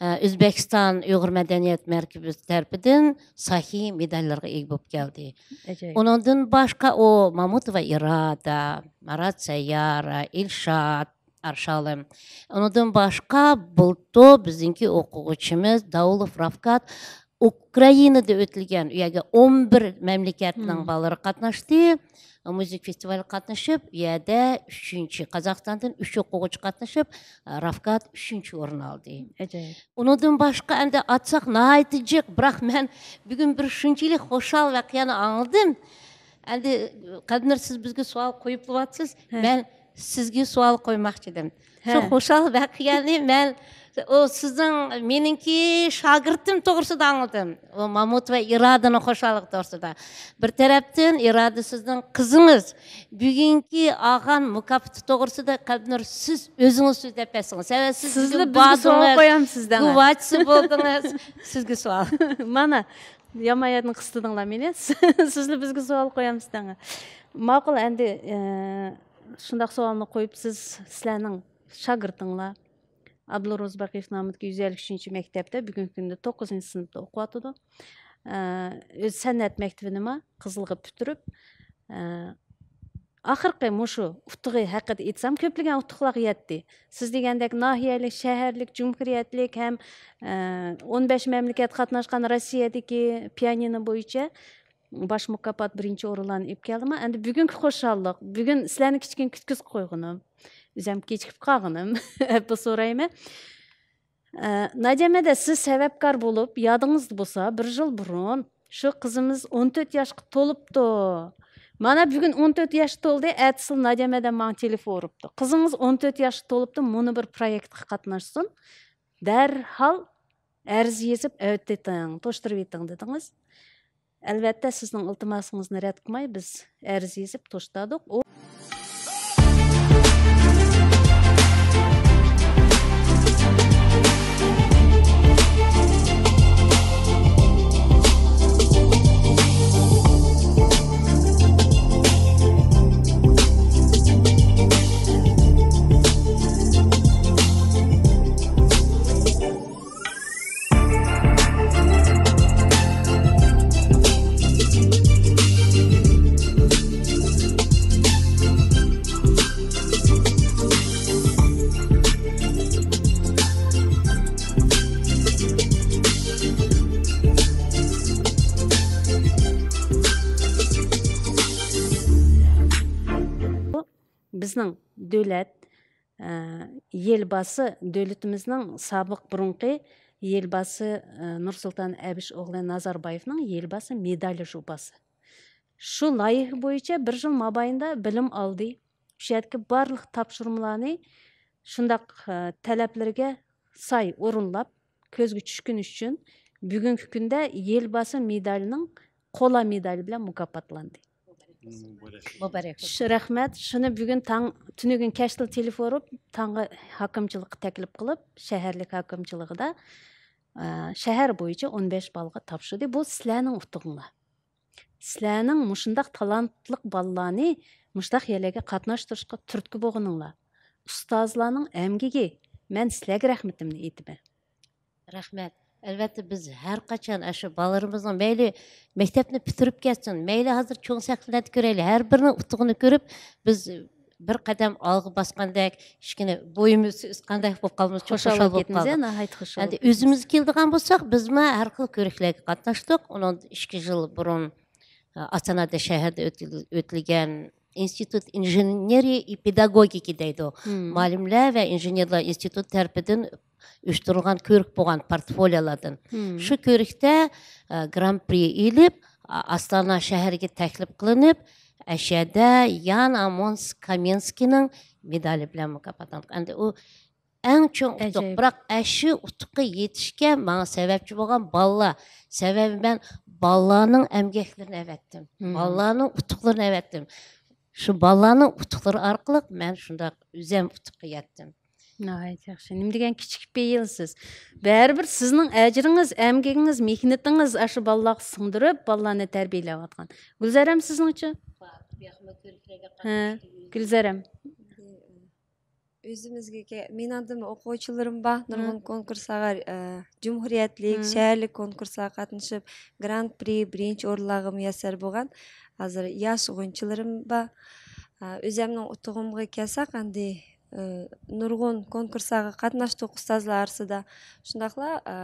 ئە، ئۆزبېكىستان ئۇيغۇر مەدەنىيەت مەركىزى تەرىپىدىن ساھىي مېداللارغا ئىگە بولۇپ كەلدى. ئاجايىپ. ئۇنىڭدىن باشقا ئۇ مامۇتوۋا ئىرادا، مارات سەييارە، ئىلشات ئارشالىم. ئۇنىڭدىن باشقا بۇلتۇر بىزنىڭكى ئوقۇغۇچىمىز داۋۇلوف رافكات ئۇكرائىنادا ئۆتۈلگەن، ئۇ يەرگە ئون بىر مەملىكەتنىڭ مم. بالىلىرى قاتناشتى. مۇزىكا فېستىۋالىغا قاتنىشىپ، ئۇ يەردە ئۈچىنچى، قازاقىستاندىن ئۈچ ئوقۇغۇچى قاتنىشىپ، رافكات ئۈچىنچى ئورۇن ئالدى. ئاجايىپ. ئۇنىڭدىن باشقا ئەمدى ئاتساق ناھايىتى جىق، بىراق مەن بۈگۈن بىر شۇنچىلىك خۇشال ۋەقەنى ئاڭلىدىم. ئەمدى قەدىر سىز بىزگە سوئال قويۇپ بولۇۋاتىسىز. ھە. مەن سىزگە سوئال قويماقچىدىم. شۇ ھە. خۇشال ۋەقەنى مەن، ئۇ سىزنىڭ، مېنىڭكى شاگىرتىم توغرىسىدا ئاڭلىدىم. ئۇ مامۇت ۋە ئىرادىنىڭ خۇشاللىقى توغرىسىدا. بىر تەرەپتىن ئىرادا سىزنىڭ قىزىڭىز بۈگۈنكى ئالغان مۇكاپاتى توغرىسىدا قەدىر سىز ئۆزىڭىز سۆزلەپ بەرسىڭىز. سەۋەبى سىز سىزلا بۈگۈن بىزگە سوئال باردىڭىز، قويامسىز دەڭە. گۇۋاھچىسى بولدىڭىز. سىزگە سوئال. مانا، يامان يەردىن قىستىدىڭلار مېنى. سىزلا بىزگە سوئال قويامسىز دەڭە. ماقۇل، ئەندى، ئە، شۇنداق سوئالنى قويۇپ، سىز، سىلەرنىڭ شاگىرتىڭلار ئابدۇللا روزى باقىيېف نامىدىكى يۈز ئەللىك ئۈچىنچى مەكتەپتە بۈگۈنكى كۈندە توققۇزىنچى سىنىپتا ئوقۇۋاتىدۇ. ئە، ئۆز سەنئەت مەكتىپىنىمۇ قىزىلغا پۈتتۈرۈپ، ئە، ئاخىرقى مۇشۇ ئۇتۇقى ھەققىدە ئېيتسام، كۆپلىگەن ئۇتۇقلارغا يەتتى. سىز دېگەندەك ناھىيەلىك، شەھەرلىك، جۇمھۇرىيەتلىك ھەم، ئە، ئون بەش مەملىكەت قاتناشقان روسىيەدىكى پىيانىنو بويىچە باش مۇكاپات بىرىنچى ئورۇنلارنى ئېلىپ كەلدىمۇ، ئەندى بۈگۈنكى خۇشاللىق، بۈگۈن سىلەرنى كىچىككىنە كۈتكۈزۈپ قويغىنىم، ئۆزۈم كېچىكىپ قالغىنىم، ئەپۇ سورايمەن. ئە، نادىيەمەدە سىز سەۋەبكار بولۇپ، يادىڭىزدا بولسا، بىر يىل بۇرۇن شۇ قىزىمىز ئون تۆت ياشقا تولۇپتۇ. مانا بۈگۈن ئون تۆت ياش تولدى، ئەتىسى نادىيەمەدە ماڭا تېلېفون ئۇرۇپتۇ. قىزىڭىز ئون تۆت ياشقا تولۇپتۇ، مۇنۇ بىر پرويېكتقا قاتناشسۇن. دەرھال ئەرز يېزىپ ئەۋېتىۋېتىڭ، توشتۇرۇۋېتىڭ دېدىڭىز. ئەلۋەتتە، سىزنىڭ ئىلتىماسىڭىزنى رەت قىلماي، بىز ئەرز يېزىپ توختادۇق. ئۇ بىزنىڭ دۆلەت، ئە، يېلباسى، دۆلىتىمىزنىڭ سابىق بۇرۇنقى يېلباسى، ئە، نۇرسۇلتان ئەبىش ئوغلى نازاربايېۋنىڭ يېلباسى مېدالى جۇباسى. شۇ لايىھە بويىچە بىر يىل مابەينىدە بىلىم ئالدى. شۇ يەردىكى بارلىق تاپشۇرمىلارنى شۇنداق، ئە، تەلەپلىرىگە ساي ئورۇنلاپ، كۆزگە چۈشكىنى ئۈچۈن بۈگۈنكى كۈندە يېلباسى مېدالىنىڭ قولا مېدالى بىلەن مۇكاپاتلاندى. مۇبارەك. مۇبارەك بولسۇن. شۇ، رەھمەت. شۇنى بۈگۈن تاڭ، تۈنۈگۈن كەچتىلا تېلېفون ئۇرۇپ، تاڭغا ھاكىمچىلىققا تەكلىپ قىلىپ، شەھەرلىك ھاكىمچىلىقىدا، ئە، شەھەر بويىچە ئون بەش بالغا تاپشۇردى. بۇ سىلەرنىڭ ئۇتۇقۇڭلار. سىلەرنىڭ مۇشۇنداق تالانتلىق بالىلارنى مۇشۇنداق يەرلەرگە قاتناشتۇرۇشقا تۈرتكە بولغىنىڭلار. ئۇستازلارنىڭ ئەمگىكى. مەن سىلەرگە رەھمىتىمنى ئېيتىمەن. رەھمەت. ئەلۋەتتە، بىز ھەر قاچان ئاشۇ بالىلىرىمىزنىڭ مەيلى مەكتەپنى پۈتتۈرۈپ كەتسۇن، مەيلى ھازىر چوڭ سەھنىلەردە كۆرەيلى، ھەر بىرىنىڭ ئۇتۇقىنى كۆرۈپ، بىز بىر قەدەم ئالغا باسقاندەك، كىچىككىنە بويىمىز ئۆسكەندەك بولۇپ قالىمىز، چوڭ خۇشال خۇشال بولۇپ بولۇپ كېتىمىز، قالدۇق. ناھايىتى خۇشال ئەمدى بولۇپ ئۆزىمىزگە كېتىمىز. كېلىدىغان بولساق، بىزمۇ ھەر خىل كۆرىكلەرگە قاتناشتۇق. ئۇنىڭ ئىككى يىل بۇرۇن، ئە، ئاستانادا شەھەردە ئۆتۈل-، ئۆتۈلگەن ئىنستىتۇت ئىنژېنېرىيە ئى پېداگوگىكا دەيدۇ. مم. مۇئەللىملەر ۋە ئىنژېنېرلار ئىنستىتۇتى تەرىپىدىن ئۇيۇشتۇرۇلغان كۆرۈك بولغان پورتفولىيولاردىن. مم. شۇ كۆرۈكتە، ئە، گران پرى ئېلىپ، ئا-، ئاستانا شەھىرىگە تەكلىپ قىلىنىپ، ئەشەدە يان ئامونس كامېنسكىينىڭ مېدالى بىلەن مۇكاپاتلاندۇق. ئەمدى ئۇ ئەڭ چوڭ ئۇتۇق. ئاجايىپ. بىراق، ئەشۇ ئۇتۇققا يېتىشكە ماڭا سەۋەبچى بولغان بالىلار. سەۋەبى مەن بالىلارنىڭ ئەمگەكلىرىنى ئەۋەتتىم. مم. بالىلارنىڭ ئۇتۇقلىرىنى ئەۋەتتىم. شۇ بالىلارنىڭ ئۇتۇقلىرى ئارقىلىق مەن شۇنداق ئۆزەم ئۇتۇققا يەتتىم. ناھايىتى ياخشى. نېمە دېگەن كىچىك پېئىلسىز. بەرىبىر سىزنىڭ ئەجرىڭىز، ئەمگىكىڭىز، مېھنىتىڭىز ئاشۇ بالىلارغا سىڭدۈرۈپ، بالىلارنى تەربىيەلەۋاتقان. گۈلزەرەم سىزنىڭچۇ؟ ھە، گۈلزەرەم. ئۆزىمىزگە كە-، مېنىڭدىمۇ ئوقۇغۇچىلىرىم بار. ھە. نۇرغۇن كونكۇرسلارغا، ئە، جۇمھۇرىيەتلىك، ھە، شەھەرلىك كونكۇرسلارغا قاتنىشىپ، گران پرى، بىرىنچى ئورۇنلارغا مۇيەسسەر بولغان. ھازىر ياش غۇنچىلىرىم بار. ئە، ئۆزەمنىڭ ئۇتۇغۇمغا كەلسەك، ئەمدى، ئە، نۇرغۇن كونكۇرسلارغا قاتناشتۇق ئۇستازلار ئارىسىدا. شۇنداقلا، ئە،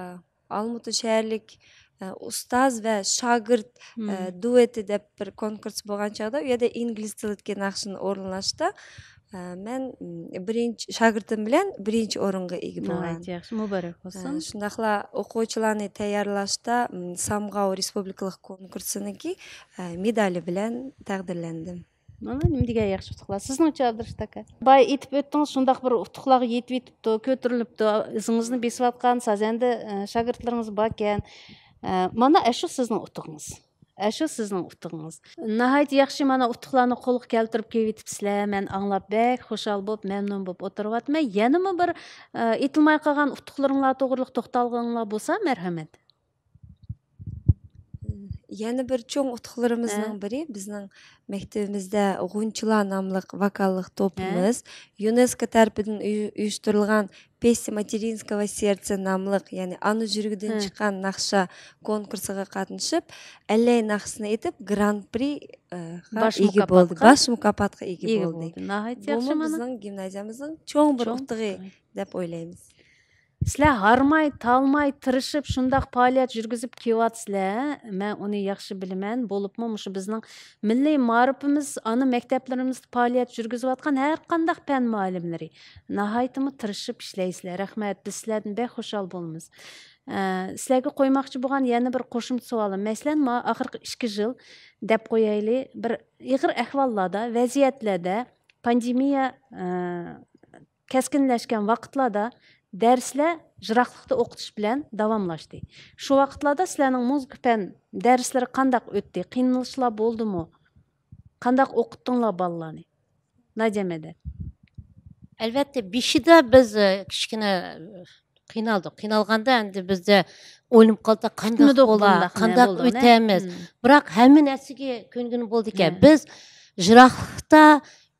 ئالمۇتا شەھەرلىك، ئە، ئۇستاز ۋە شاگىرت، ئە، مم، دۇئېتى دەپ بىر كونكۇرس بولغان چاغدا، ئۇ يەردە ئىنگلىز تىلىدىكى ناخشىنى ئورۇنلاشتا، ئە، مەن، م، بىرىنچى، شاگىرتىم بىلەن بىرىنچى ئورۇنغا ئىگە بولغان. ناھايىتى ياخشى، مۇبارەك بولسۇن. ئە، شۇنداقلا ئوقۇغۇچىلارنى تەييارلاشتا، م، سامغاۋ رېسپۇبلىكىلىق كونكۇرسىنىڭكى، ئە، مېدالى بىلەن تەقدىرلەندىم. مانا نېمە دېگەن ياخشى ئۇتۇقلار. سىزنىڭچە، ئابدۇرېشىت ئاكا؟ بايا ئېيتىپ ئۆتتىڭىز، شۇنداق بىر ئۇتۇقلارغا يېتىۋېتىپتۇ، كۆتۈرۈلۈپتۇ، ئىزىڭىزنى بېسىۋاتقان سازەندە، ئە، شاگىرتلىرىڭىز باركەن. ئە، مانا ئەشۇ سىزنىڭ ئۇتۇقىڭىز. ئەشۇ سىزنىڭ ئۇتۇقىڭىز. ناھايىتى ياخشى، مانا ئۇتۇقلارنى قولغا كەلتۈرۈپ كېلىۋېتىپسىلەر، مەن ئاڭلاپ بەك خۇشال بولۇپ، مەمنۇن بولۇپ ئولتۇرۇۋاتىمەن. يەنىمۇ بىر، ئە، ئېيتىلماي قالغان ئۇتۇقلىرىڭلار توغرىلىق توختالغىنىڭلار بولسا، مەرھەمەت. يەنە بىر چوڭ ئۇتۇقلىرىمىزنىڭ، ھە، بىرى، بىزنىڭ مەكتىۋىمىزدە غۇنچىلار ناملىق ۋوكاللىق، ھە، توپىمىز يۇنېسكو تەرىپىدىن ئۇيۇ-، ئۇيۇشتۇرۇلغان «Песня материнского сердца» ناملىق، يەنى ئانا يۈرىكىدىن، ھە، چىققان ناخشا كونكۇرسىغا قاتنىشىپ، ئەللەي ناخشىسىنى ئېيتىپ، گران پرى، ئە، باش ئىگە بولدى. مۇكاپاتقا باش مۇكاپاتقا ئىگە، ئىگە بولدى. بولدى. ناھايىتى ياخشى، بۇمۇ مانا، بىزنىڭ گىمنازىيەمىزنىڭ چوڭ بىر، چوڭ ئۇتۇقى، ئۇتۇقى دەپ ئويلايمىز. سىلەر ھارماي، تالماي، تىرىشىپ شۇنداق پائالىيەت يۈرگۈزۈپ كېلىۋاتىسىلەر. مەن ئۇنى ياخشى بىلىمەن. بولۇپمۇ مۇشۇ بىزنىڭ مىللىي مائارىپىمىز، ئانا مەكتەپلىرىمىزدە پائالىيەت يۈرگۈزۈۋاتقان ھەر قانداق پەن مۇئەللىملىرى ناھايىتىمۇ تىرىشىپ ئىشلەيسىلەر. رەھمەت، بىز سىلەردىن بەك خۇشال بولىمىز. ئە، سىلەرگە قويماقچى بولغان يەنە بىر قوشۇمچە سوئالىم. مەسىلەن، ما ئاخىرقى ئىككى يىل دەپ قويايلى، بىر ئېغىر ئەھۋاللاردا، ۋەزىيەتلەردە، پاندېمىيە، ئە، كەسكىنلەشكەن ۋاقىتلاردا دەرسلەر يىراقلىقتا ئوقۇتۇش بىلەن داۋاملاشتى. شۇ ۋاقىتلاردا سىلەرنىڭ مۇزىكا پەن دەرسلىرى قانداق ئۆتتى؟ قىينىلىشلار بولدىمۇ؟ قانداق ئوقۇتتۇڭلار بالىلارنى؟ ناجەمەدە. ئەلۋەتتە، بېشىدا بىز، ئە، كىچىككىنە، ئە، قىينالدۇق. قىينالغاندا ئەمدى بىزدە ئويلىنىپ قالدى، قانداق كۈتمىدۇق بولا، بۇنداق، نە قانداق بولدى، نە؟ ئۆتەمىز. مم. بىراق ھەممە نەرسىگە كۆنگىلى بولدىكەن. ھە. بىز يىراقلىقتا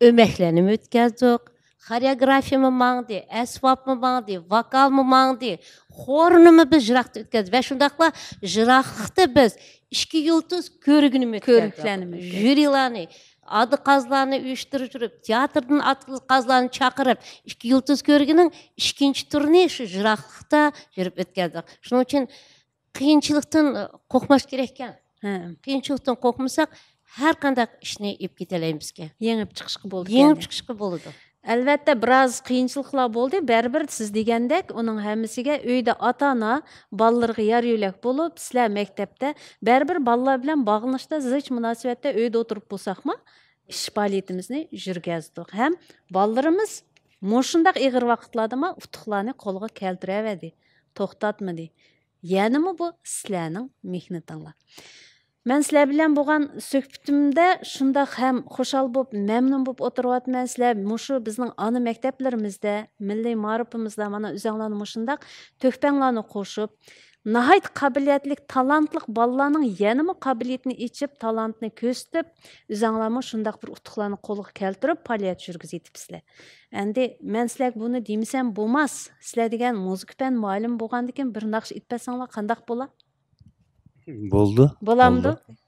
ئۆمەكلەرنىمۇ ئۆتكەزدۇق. خورېئوگرافىيەمۇ ماڭدى، ئەسۋابمۇ ماڭدى، ۋوكالمۇ ماڭدى. خورنىمۇ بىز يىراقتا ئۆتكەزدۇق. ۋە شۇنداقلا يىراقلىقتا بىز ئىككى يۇلتۇز كۆرگىنىمۇ ئۆتكەزدۇق. كۆرۈكلەرنىمۇ ئۆتكەزدۇق. ژۇرىلارنى، ئادىل قازىلارنى ئۇيۇشتۇرۇپ، تىياتىردىن ئادىل قازىلارنى چاقىرىپ، ئىككى يۇلتۇز كۆرگىنىڭ ئىككىنچى تۈرىنى شۇ يىراقلىقتا يۈرۈپ ئۆتكەزدۇق. شۇنىڭ ئۈچۈن قىيىنچىلىقتىن قورقماس كېرەككەن. ھە. قىيىنچىلىقتىن قورقمىساق، ھەر قانداق ئىشنى ئېلىپ كېتەلەيمىزكەن. يېڭىپ چىقىشقا بولىدىكەن. يېڭىپ چىقىشقا بولىدۇ. ئەلۋەتتە، بىراز قىيىنچىلىقلار بولدى. بەرىبىر سىز دېگەندەك، ئۇنىڭ ھەممىسىگە ئۆيدە ئاتا-ئانا بالىلىرىغا يار يۆلەك بولۇپ، سىلەر مەكتەپتە، بەرىبىر بالىلار بىلەن باغلىنىشتا زىچ مۇناسىۋەتتە ئۆيدە ئولتۇرۇپ بولساقمۇ، ئىش پائالىيىتىمىزنى يۈرگۈزدۇق ھەم بالىلىرىمىز مۇشۇنداق ئېغىر ۋاقىتلاردىمۇ ئۇتۇقلارنى قولغا كەلتۈرەۋەردى، توختاتمىدى. يەنىمۇ بۇ سىلەرنىڭ مېھنىتىڭلار. مەن سىلەر بىلەن بولغان سۆھبىتىمدە شۇنداق ھەم خۇشال بولۇپ، مەمنۇن بولۇپ ئولتۇرۇۋاتىمەن. سىلەر مۇشۇ بىزنىڭ ئانا مەكتەپلىرىمىزدە، مىللىي مائارىپىمىزدا مانا ئۆزەڭلارنى مۇشۇنداق تۆھپەڭلارنى قوشۇپ، ناھايىتى قابىلىيەتلىك، تالانتلىق بالىلارنىڭ يەنىمۇ قابىلىيىتىنى ئېچىپ، تالانتنى كۆرسىتىپ، ئۆزەڭلارمۇ شۇنداق بىر ئۇتۇقلارنى قولغا كەلتۈرۈپ، پائالىيەت يۈرگۈزۈۋېتىپسىلەر. ئەمدى مەن سىلەرگە بۇنى دېمىسەم بولماس. سىلەر دېگەن مۇزىكا پەن مۇئەللىمى بولغاندىكىن بىر ناخشا ئېيتىپ بەرسەڭلار قانداق بولا؟ بولدى. بولامدۇ؟ بولدى.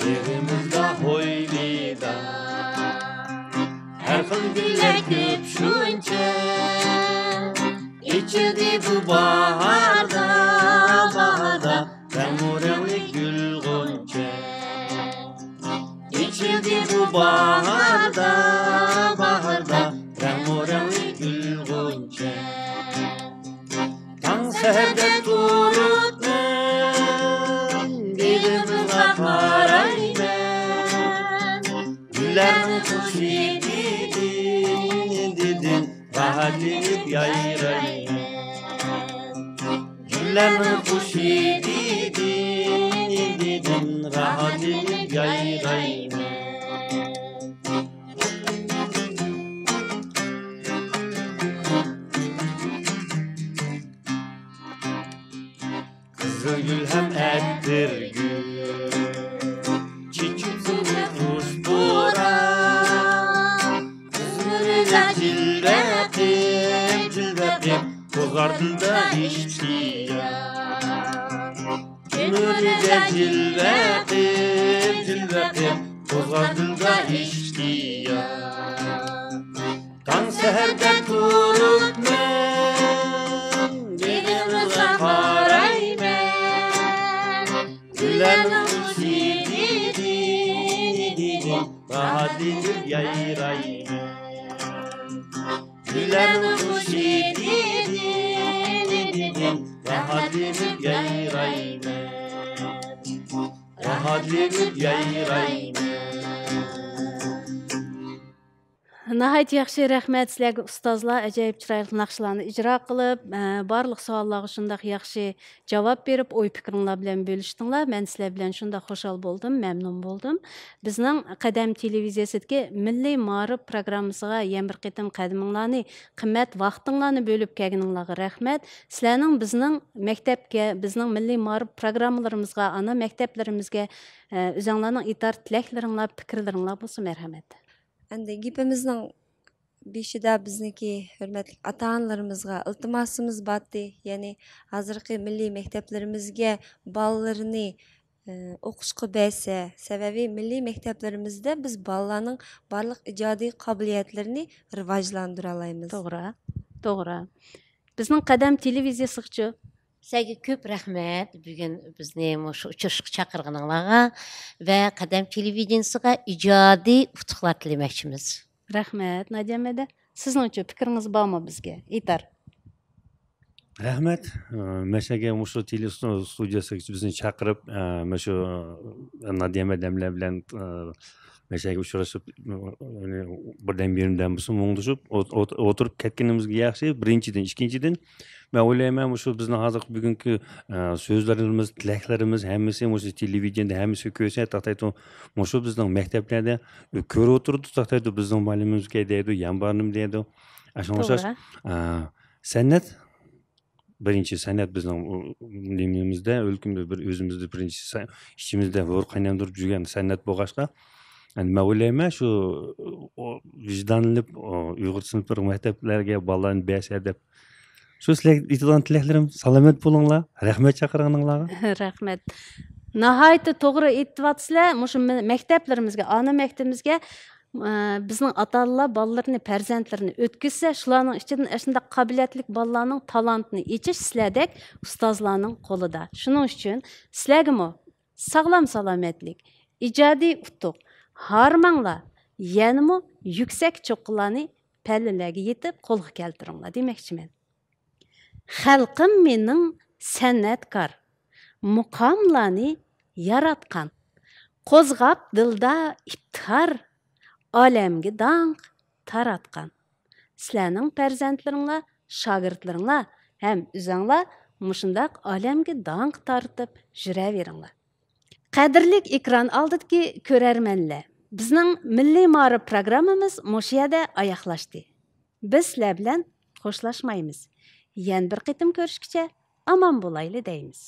باغىمىزدا ھويلىدا ھەر خىل گۈللەر كۆپ شۇنچە، ئېچىلدى بۇ باھاردا، باھاردا رەڭمۇ رەڭلىك گۈل غۇنچە. ئېچىلدى بۇ باھاردا، باھاردا رەڭمۇ رەڭلىك گۈل غۇنچە. تاڭ سەھەردە تۇرۇپ مەن بېغىمىزغا قارايمەن. گۈللەرنىڭ خۇش ھىدىدىن، ھىدىدىن راھەتلىنىپ يايرايمەن. گۈللەرنىڭ خۇش ھىدىدىن، ھىدىدىن راھەتلىنىپ يايرايمەن. قىزىلگۈل ھەم ئەتىرگۈل چېچىپ سۇنى خۇش پۇراق. ئۆزلىرىدە جىلۋە قىپ، جىلۋە قىپ قوزغار دىلدا ئىشتىياق. ئۆزلىرىدە جىلۋە قىپ، جىلۋە قىپ قوزغار دىلدا ئىشتىياق. تاڭ سەھەردە تۇرۇپ مەن بېغىڭىزغا قارايمەن. گۈللەرنىڭ خۇش ھىدىدىن، ھىدىدىن راھەتلىنىپ يايرايمەن. گۈللەرنىڭ خۇش ھىدىدىن، ھىدىدىن راھەتلىنىپ يايرايمەن. راھەتلىنىپ يايرايمەن. ناھايىتى ياخشى، رەھمەت سىلەرگە ئۇستازلار، ئاجايىپ چىرايلىق ناخشىلارنى ئىجرا قىلىپ، ئە، بارلىق سوئاللارغا شۇنداق ياخشى جاۋاب بېرىپ، ئوي پىكرىڭلار بىلەن بۆلۈشتۈڭلار. مەن سىلەر بىلەن شۇنداق خۇشال بولدۇم، مەمنۇن بولدۇم. بىزنىڭ قەدەم تېلېۋىزىيەسىدىكى مىللىي مائارىپ پروگراممىسىغا يەنە بىر قېتىم قەدىمىڭلارنى، قىممەت ۋاقتىڭلارنى بۆلۈپ كەلگىنىڭلارغا رەھمەت. سىلەرنىڭ بىزنىڭ مەكتەپكە، بىزنىڭ مىللىي مائارىپ پروگراممىلىرىمىزغا، ئانا مەكتەپلىرىمىزگە، ئە، ئۆزەڭلارنىڭ ئېيتار تىلەكلىرىڭلار، پىكىرلىرىڭلار بولسا مەرھەمەت. ئەمدى گېپىمىزنىڭ بېشىدا بىزنىڭكى ھۆرمەتلىك ئاتا-ئانىلىرىمىزغا ئىلتىماسىمىز بارتى. يەنى ھازىرقى مىللىي مەكتەپلىرىمىزگە بالىلىرىنى، ئە، ئوقۇشقا بەرسە، سەۋەبى مىللىي مەكتەپلىرىمىزدە بىز بالىلارنىڭ بارلىق ئىجادىي قابىلىيەتلىرىنى راۋاجلاندۇرالايمىز. توغرا، توغرا. بىزنىڭ قەدەم تېلېۋىزىيەسىگىچۇ؟ سىلەرگە كۆپ رەھمەت، بۈگۈن بىزنى مۇشۇ ئۇچرىشىشقا چاقىرغىنىڭلارغا ۋە قەدەم تېلېۋىدېنىيەسىگە ئىجادىي ئۇتۇقلار تىلىمەكچىمىز. رەھمەت، نادىيەم ھەدە. سىزنىڭچۇ پىكرىڭىز بارمۇ بىزگە ئېيتار؟ رەھمەت. ئە، مەشەگە مۇشۇ تېلېستۇدىيەسىگە بىزنى چاقىرىپ، ئە، مۇشۇ نادىيەم ھەدەملەر بىلەن، ئە، مەشەگە ئۇچرىشىپ، ئە، بىردەم بىرىمدەن بولسا مۇڭدىشىپ ئولتۇرۇپ كەتكىنىمىزگە ياخشى. بىرىنچىدىن، ئىككىنچىدىن، مەن ئويلايمەن، مۇشۇ بىزنىڭ ھازىرقى بۈگۈنكى، ئە، سۆزلىرىمىز، تىلەكلىرىمىز ھەممىسى مۇشۇ تېلېۋىدېنىيەدە ھەممىسى كۆرسە، تاقتايتۇ، مۇشۇ بىزنىڭ مەكتەپلەردە كۆرۈۋاتىدۇ، تاقتايتۇ، بىزنىڭ مۇئەللىمىمىزكەن دەيدۇ، يەنە بارمۇ دەيدۇ. شۇڭلاشقاچ، توغرا. ئە، سەنئەت، بىرىنچى سەنئەت بىزنىڭ نېمىمىزدە، ئۆلكىمىزدە بىر ئۆزىمىزدە بىرىنچى سە-، ئىچىمىزدە ھۆر قايناندۇرۇپ يۈرگەن سەنئەت بولغاچقا، ئەمدى مەن ئويلايمەن، شۇ، ئۇ، ۋىجدانلىنىپ، ئۇ، ئۇيغۇر سىنىپلىرى مەكتەپلەرگە بالىلارنى بەرسە دەپ، شۇ سىلەرگە ئېيتىدىغان تىلەكلىرىم، سالامەت بولۇڭلار، رەھمەت چاقىرغىنىڭلارغا. رەھمەت. ناھايىتى توغرا ئېيتىۋاتىسىلەر. مۇشۇ مە-، مەكتەپلىرىمىزگە، ئانا مەكتىپىمىزگە، ئە، بىزنىڭ ئاتا-ئانىلار بالىلىرىنى، پەرزەنتلىرىنى ئۆتكۈزسە، شۇلارنىڭ ئىچىدىن ئاشۇنداق قابىلىيەتلىك بالىلارنىڭ تالانتىنى ئېچىش سىلەردەك ئۇستازلارنىڭ قولىدا. شۇنىڭ ئۈچۈن سىلەرگىمۇ ساغلام سالامەتلىك، ئىجادىي ئۇتۇق، ھارماڭلار، يەنىمۇ يۈكسەك چوققىلارنى، پەللىلەرگە يېتىپ قولغا كەلتۈرۈڭلار دېمەكچىمەن. خەلقىم مېنىڭ سەنئەتكار، مۇقاملارنى ياراتقان، قوزغاپ دىلدا ئىپتىخار، ئالەمگە داڭق تاراتقان. سىلەرنىڭ پەرزەنتلىرىڭلار، شاگىرتلىرىڭلار ھەم ئۆزەڭلار مۇشۇنداق ئالەمگە داڭق تارتىپ يۈرەۋېرىڭلار. قەدىرلىك ئېكران ئالدىدىكى كۆرەرمەنلەر، بىزنىڭ مىللىي مائارىپ پروگراممىمىز مۇشۇ يەردە ئاياغلاشتى. بىز سىلەر بىلەن خوشلاشمايمىز. يەنە بىر قېتىم كۆرۈشكىچە ئامان بولايلى دەيمىز.